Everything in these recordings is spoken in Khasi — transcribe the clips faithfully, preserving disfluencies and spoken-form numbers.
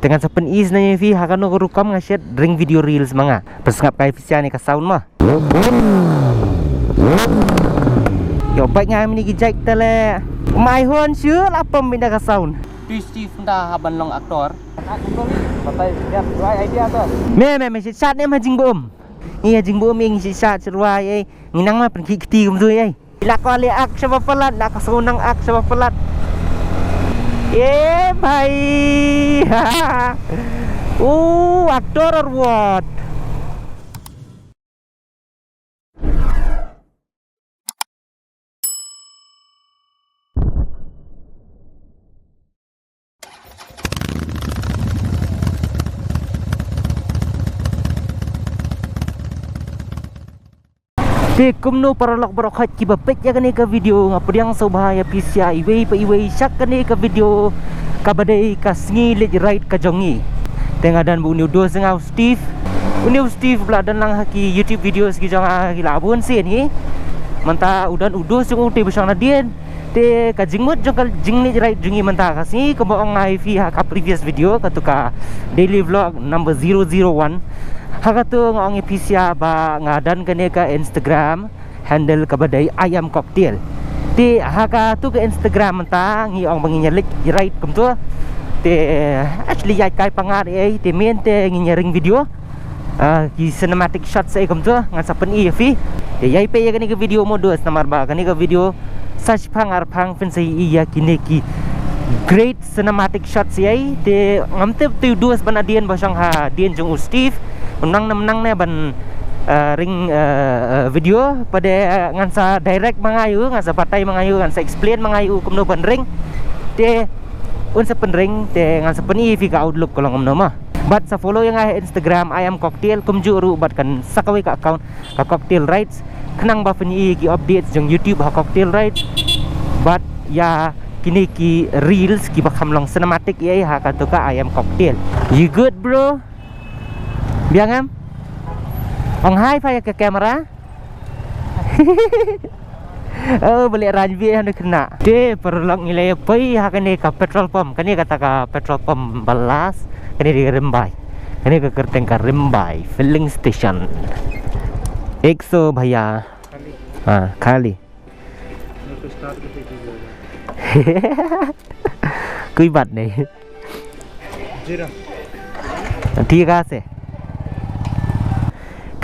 Te ngan sa pyni sngewbha ïa phi ha kano ka rukom nga shet ring video reels ma nga. Pynsngap kai phi sha ne ka sound ma. Ïoh bike nga mini ki jake tele. Mai hon shu la pom bina ka sound. Tui Steve nda ha ban long actor. Batai, ïa, tu ai idea tu. Me, me, me, shat ne ma jingbuum. Ngi jingbuum ngi shat shat ruai, eh. Ngi nang ma pynki kti kumtu, eh. Ila ko le ak shaba palat, la ko sunang ak shaba palat. Eh, bhai. Uh, actor or what? Te kumno paralok baroh khoit kiba peit ïa kane ka video, nga pdiang sngewbha ïa phi sha iwei pa iwei sha kane ka video kaba dei ka sngi leit ride ka jong ngi. Te nga don bad une u dos jong nga u Steve. Une u Steve u la don lang ha ki YouTube videos ki jong nga ki la bun sien hi. Mynta u don u dos jong u te ba shong nadien. Te ka jingmut jong ka jingleit ride jong ngi mynta ka sngi, kumba ong nga ïa phi ha ka previous video, katu ka daily vlog number zero zero one. Ha katu nga ong ïa phi sha ba nga don kane ka Instagram handle kaba dei I am Cocktail. Te ha katu ka Instagram mynta ngi ong ba ngin ïa leit ride kumtu. Te actually ïa kai pangar ei, te mynta ngin ïa ring video. Ah, ki cinematic shots ei kumtu, ngan sa pyni ïa phi. Te ïai peit ïa kane ka video mo dos, namar ba kane ka video sa shipang arpang phin sa ïohi ïa kine ki great cinematic shots ei. Te ngam tip te u dos ba nadien ba shong hadien jong u Steve. Mynta ne mynta ne ban, ah, ring, ah, ah, video pat de, ah, ngan sa direct ma nga ïa u, ngan sa batai ma nga ïa u, ngan sa explain ma nga ïa u kumno ban ring. Te un sa pynring, te ngan sa pyni ïa phi ka outlook ka long kumno ma. Bad sa follow ïa nga ha Instagram, I am Cocktail, kumjuh ruh bad kan sa kawei ka account, ka Cocktail Rides. Khnang ba phin ïohi ki updates jong YouTube ha Cocktail Rides. Bad ïa kine ki reels kiba kham long cinematic ïa ha katu ka I am Cocktail. You good, bro? Biang em? Ong hi pha ïa ka camera. Oh, balik ranjbi hanu kena. Te paralok ngi la ïa poi ha kane ka petrol pump. Kane kata ka petrol pump ba last. Kane dei ka Rymbai. Kane ka kyrteng ka Rymbai filling station. Ek so bhaiya. Ah, khali. Koi baat nahi. Jira. Thik ase.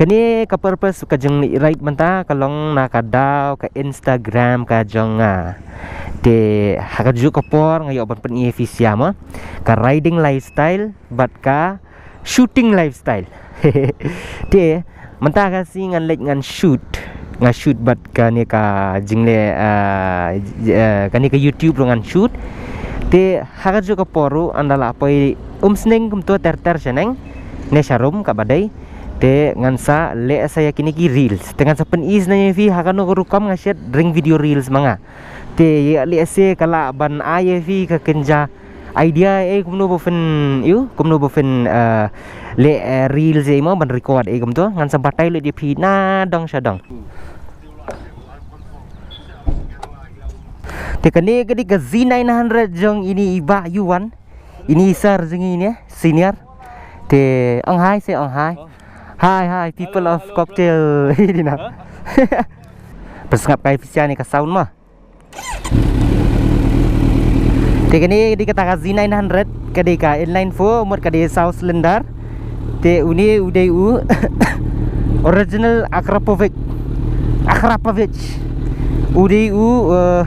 Kane ka purpose ka jong ngi ride mynta ka long na ka daw ka Instagram ka jong nga. Te ha kajuh ka por nga ïoh ban pyni ïa phi sha mo ka riding lifestyle bad ka shooting lifestyle. Te mynta ka sngi ngan leit ngan shoot, nga shoot bad kane ka jingleh, ah, j-, ah, kane ka YouTube ruh ngan shoot. Te ha kajuh ka por ruh ynda la poi umsning kumto ter ter shaneng ne sharum kaba dei. Te ngan sa leh sa ïa kine ki reels. Te ngan sa pyni sngewbha ïa phi ha kano ka rukom nga shet ring video reels ma nga. Te ïa leh se ka lah ban ai ïa phi ka kynja idea, eh, kumno ba phin, ïa, kumno ba phin, eh, leh, eh, reels, eh, mo ban record, eh, kumto. Ngan sa batai lut ïa phi na dong sha dong. Te kane ka dei ka Z nine hundred jong ine i Bah Yuan. Ine i sir jong ngi ne, senior. Te ong hi se ong hi. Hi, hi, people of Cocktail. Dina. Pynsngap kai phi sha ne ka sound ma. Te kane ka dei kata ka Z nine hundred, ka dei ka inline four, mut ka dei saw cylinder. Te une u dei u original Akrapovic. Akrapovic. U dei u, eh,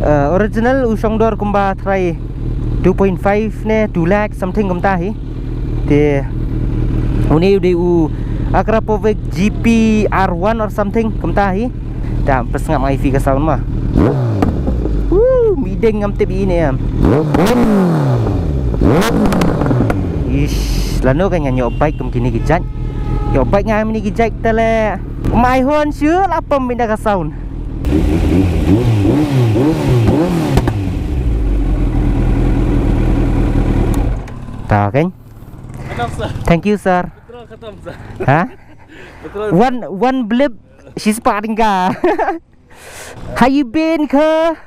eh, original u shong dor kumba trai two point five ne two lakh something kumta hi. Te une u dei u Akrapovic G P R one or something kumta hi. Te pynsngap ngai phi ka sound ma. Woo, mideng ngam tip ine em. Ish, lano ka ngan ïoh bike kum kine ki jait. Ïoh bike ngai mini ki jait tele. Mai hon shu la pom bina ka sound. Ta keng. Khatam, sir. Thank you, sir. Petrol khatam, sir. Ha? Petrol. One, one blip, shi spah tyngka. How you been, kha?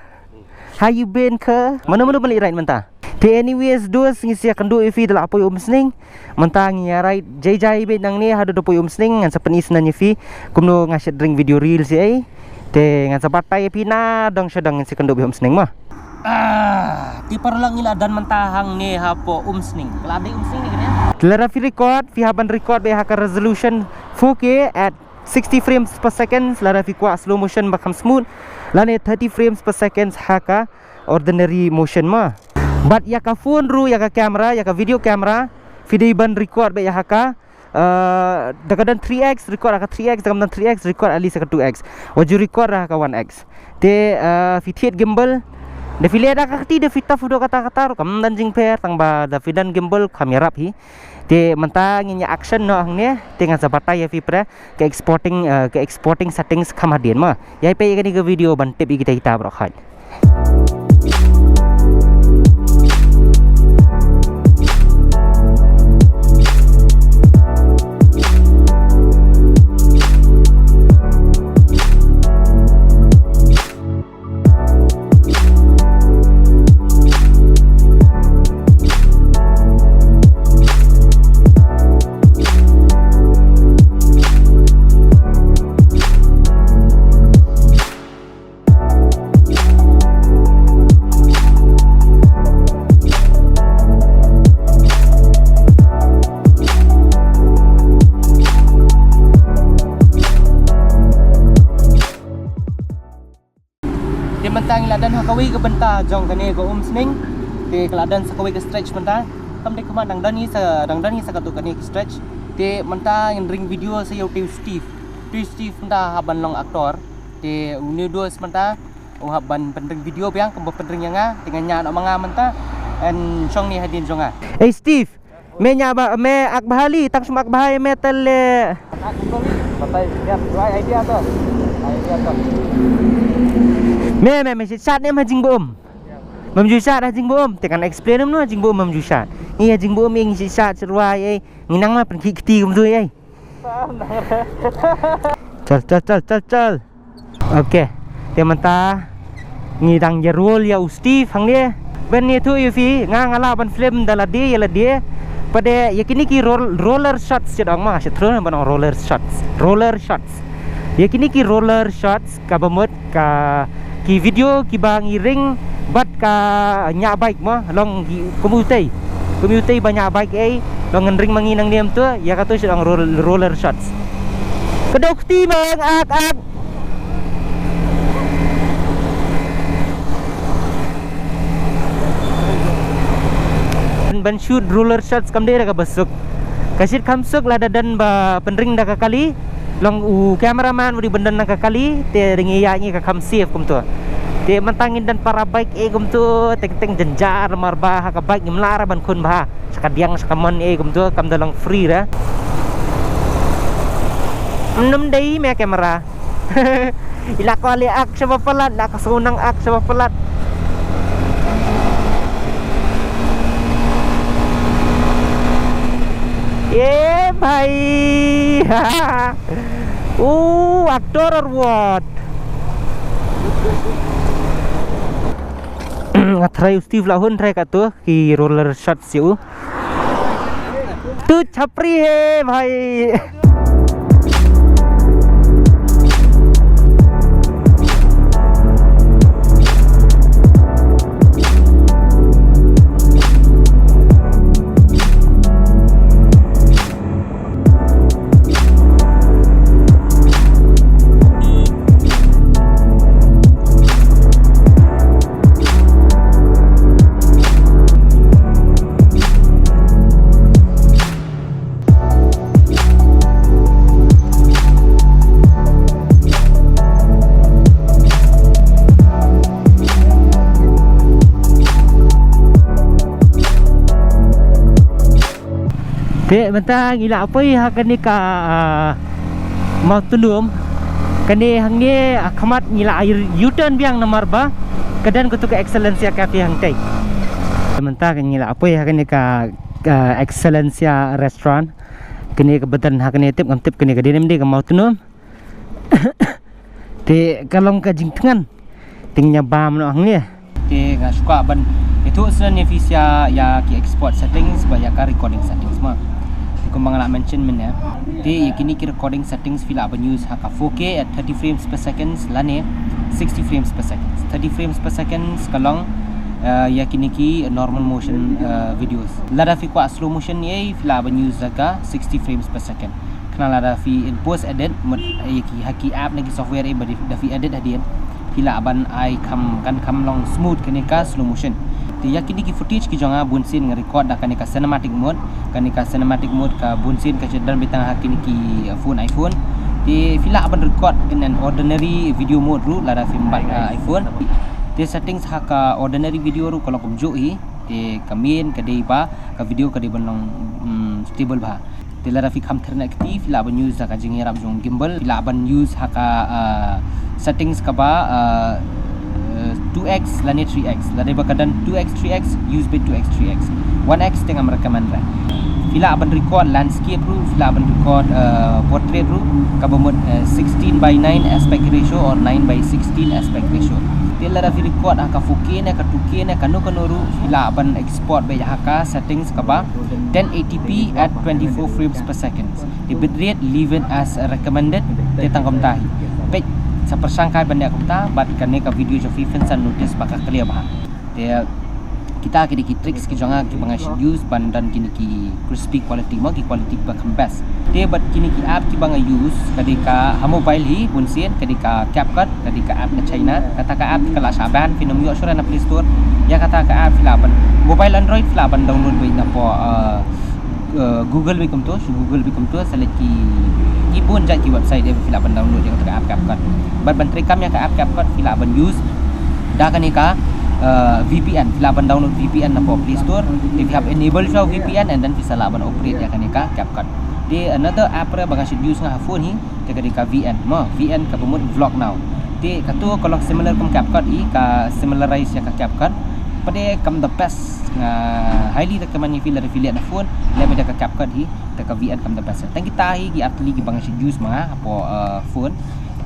How you been, kha? Mano, mano ban leit ride mynta? Te anyways, dos, ngi sa ïakynduh ïa phi da la poi Umsning. Mynta ngi ïa ride jai jai beit nangne haduh da poi Umsning, ngan sa pyni sngewbha ïa phi kumno nga shait ring video reel shi ei. Te ngan sa batai ïa phi na dong sha dong, ngan sa ïakynduh beit Umsning mo. Ah, te paralok, ngi la dang mynta hangne hapoh Umsning. Ka la dei Umsning ne kane? Te lada phi record, phi hap ban record beit ha ka resolution four K at sixty frames per second, lada phi kwah slow motion ba kham smooth, lane thirty frames per second ha ka ordinary motion mo. Bad ïa ka phone ruh, ïa ka camera, ïa ka video camera, phi dei ban record beit ïa ha ka, eh, da ka don three X, record ha ka three X, da ka don three X, record at least ha ka two X. Wat ju record ha ka one X. Te, eh, phi thied gimbal, da phi leh da ka kti, da phi tap photo kata kata ruh kam don jingpher, tang ba da phi don gimbal kham ïarap hi. Te mynta ngin ïa action noh hangne, te ngan sa batai ïa phi pre ka exporting, eh, ka exporting settings kham hadien mo. Ïa peit ïa kane ka video ban tip ïa kita kita baroh khoit. Te mynta ngi la don ha kawei ka bynta jong kane ka Umsning. Te ka la don sa kawei ka stretch mynta. Kam dei kumba nang don hi sa, nang don hi sa katto katne ka stretch. Te mynta ngin ring video sa ïa u te u Steve. Te u Steve mynta hap ban long actor. Te une u dos mynta u hap ban pynring video biang kumba pynring ïa nga. Te nga ñiah noh ma nga mynta. Yn shong ne hadien jong nga. Ei Steve, me ñiah ba, me ak bha li, tang shum ak bha ïa me te le. Batai, ïa, tu ai idea tu. Ai idea tu. Me, me, me, shisat ne ma jingbuh um. Mam ju shat ha jingbuh um, te kan explain um no jingbuh um mam ju shat. Ngi ha jingbuh um ngi shisat syrwa ei, ngi nang ma pynkhih kti kumtu ei. Chal, chal, chal, chal, chal. Okay. Te mynta ngi dang ïa roll ïa u Steve hangne. Ban ïathuh ïa phi, nga nga lah ban film da lade ïa lade. Pat de ïa kine ki roll-, roller shots, shet ong ma, shet thron ban ong roller shots. Roller shots. Ïa kine ki roller shots kaba mut ka ki video kiba ngi ring bad ka ñiah bike mo, long ki, kum utei. Kum utei ba ñiah bike ei, long ngan ring ma ngi nangne mynta, ïa kato shet ong roll-, roller shots. Ka dok ti bang ak ak. Ban shoot roller shots kam dei da kaba suk. Ka shit kham suk lada don ba pynring da ka kali. Long u cameraman u dei ban don na ka kali, te dei ngi ïa ngi ka kham safe kumto. Te mynta ngin don para bike ei kumto, teng teng jynjar namar ba ha ka bike ngim lah ra ban khun bha. Sha ka diang sha ka mon ei kumto, kam da long free ra. Ym dei me camera. Ila ko ale ak shaba palat, la ka sunang ak shaba palat. Ye bhai. U actor or what? Nga try u Steve la hun try ka tu ki roller shots ïa u. Tu chapri he bhai. Te mynta ngi la poi ha kane ka, ah, Mawtynrum. Kane hangne, ah, khmat ngi la U-turn biang namar ba ka don katu ka Excellencia Cafe hangtei. Mynta ngi la poi ha kane ka, ah, Excellencia Restaurant. Kane kaba don ha kane tip ngam tip kane ka dei ne ym dei ka Mawtynrum. Te ka long ka jingthngan. Te ngi ïa bam noh hangne. Te nga shu kwah ban ïa Ïoh sngewthuh ïa phi sha ïa ki export settings bad ïa ka recording settings mo. Te kumba nga la mention mynne, te ïa kine ki recording settings phi lah ban use ha ka four K at thirty frames per second lane sixty frames per second. Thirty frames per second ka long, eh, ïa kine ki normal motion, eh, videos. Lada phi kwah slow motion ïa phi lah ban use ha ka sixty frames per second. Kane lada phi in post edit mut ïa ki ha ki app ne ki software ïa ba da phi edit hadien, phi lah ban ai kham, kan kham long smooth kane ka slow motion. Te ïa kine ki footage ki jong nga bunsien nga record da kane ka cinematic mode. Kane ka cinematic mode ka bunsien ka ju don beit tang ha kine ki, uh, phone iPhone. Te phi lah ban record in an ordinary video mode ruh lada phim bat, uh, iPhone. Te settings ha ka ordinary video ruh ka long kumjuh hi. Te ka main ka dei ba ka video ka dei ban long, mm, stable bha. Te lada phi kham tyrnat kti phi lah ban use da ka jingïarap jong gimbal, phi lah ban use ha ka, uh, settings kaba, uh, uh, two X lane three X. Lada ba ka don two X three X, use beit two X three X. One X te ngam recommend re. Phi lah ban record landscape ruh, phi lah ban record, uh, portrait ruh kaba mut, uh, sixteen by nine aspect ratio or nine by sixteen aspect ratio. Te lada phi record ha ka four K ne ka two K ne kano kano ruh, phi lah ban export beit ha ka settings kaba ten eighty P at twenty-four frames per second. Te bitrate, leave it as recommended. Te tang kumta hi. Peit, sa pyrshang kai ban ïa kumta bad kane ka video jong phi phin sa notice ba ka clear bha. Te kita ki dei ki tricks ki jong nga kiba nga shu use ban don kine ki crispy quality mo, ki quality ba kham best. Te bad kine ki app kiba nga use ka dei ka ha mobile hi bunsien ka dei ka CapCut, ka dei ka app na China. Kata ka app ka la shah ban, phin ym ïoh shuh na Play Store. Ïa kata ka app phi lah ban, mobile Android phi lah ban download beit na pdeng, uh, uh, Google beit kumto, shu Google beit kumto, sa leit ki, ki bun jait ki website ïa phi lah ban download ïa kata ka app CapCut. Bad ban treikam ïa ka app CapCut phi lah ban use da kane ka, uh, V P N, phi lah ban download V P N na pdeng Play Store. Te phi hap enable shuwa V P N and then phi sa lah ban operate ïa kane ka CapCut. Te another app re ba nga shu use nga ha phone hi, te ka dei ka V N mo, V N kaba mut Vlog Now. Te kato ka long similar kum CapCut hi, ka similarize ïa ka CapCut. Pat de kam the best, nga highly recommend ïa phi lada phi leh na phone, leh beit da ka CapCut hi, te ka V N kam the best. Tang kita hi ki ar tylli kiba nga shu use ma nga hapoh, uh, phone.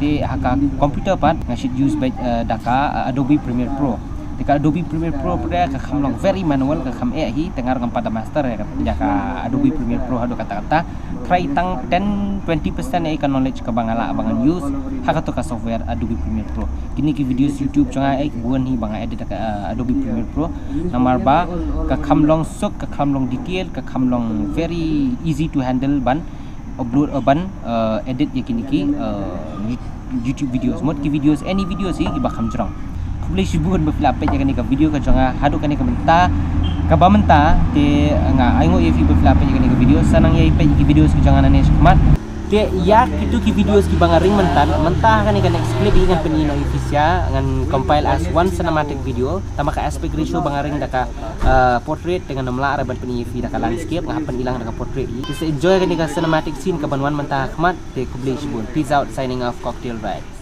Te ha ka computer pat nga shu use beit, uh, da ka, uh, Adobe Premiere Pro. Te ka Adobe Premiere Pro pat ka kham long very manual, ka kham eh hi, te nga ruh ngam pat da master ïa ka, ïa ka Adobe Premiere Pro haduh katta katta. Try tang ten twenty percent ïa ka knowledge kaba nga lah ba ngan use ha kato ka software Adobe Premiere Pro. Kine ki videos YouTube jong nga eh ki bun hi ba nga edit da ka, uh, Adobe Premiere Pro. Namar ba ka kham long suk, ka kham long detail, ka kham long very easy to handle ban upload, uh, ban, uh, edit ïa kine ki, uh, You-, YouTube videos, mut ki videos, any videos hi kiba kham jrong. Khublei shibun ba phi la peit ïa kane ka video ka jong nga haduh kane ka mynta, kaba mynta. Te nga ainguh ïa phi ba phi la peit ïa kane ka video, sa nang ïa peit ïa ki videos ka jong nga nangne shakhmat. Te ïa kito ki videos kiba nga ring mynta, mynta ha kane ka next clip hi ngan pyni noh ïa phi sha, ngan compile as one cinematic video. Tangba ka aspect ratio ba nga ring da ka, uh, portrait, te ngan ym lah re ban pyni ïa phi da ka landscape, nga hap pyni lang da ka portrait hi. Te sa enjoy kane ka cinematic scene kaban wan mynta ha khmat. Te khublei shibun. Peace out, signing off, Cocktail Ride.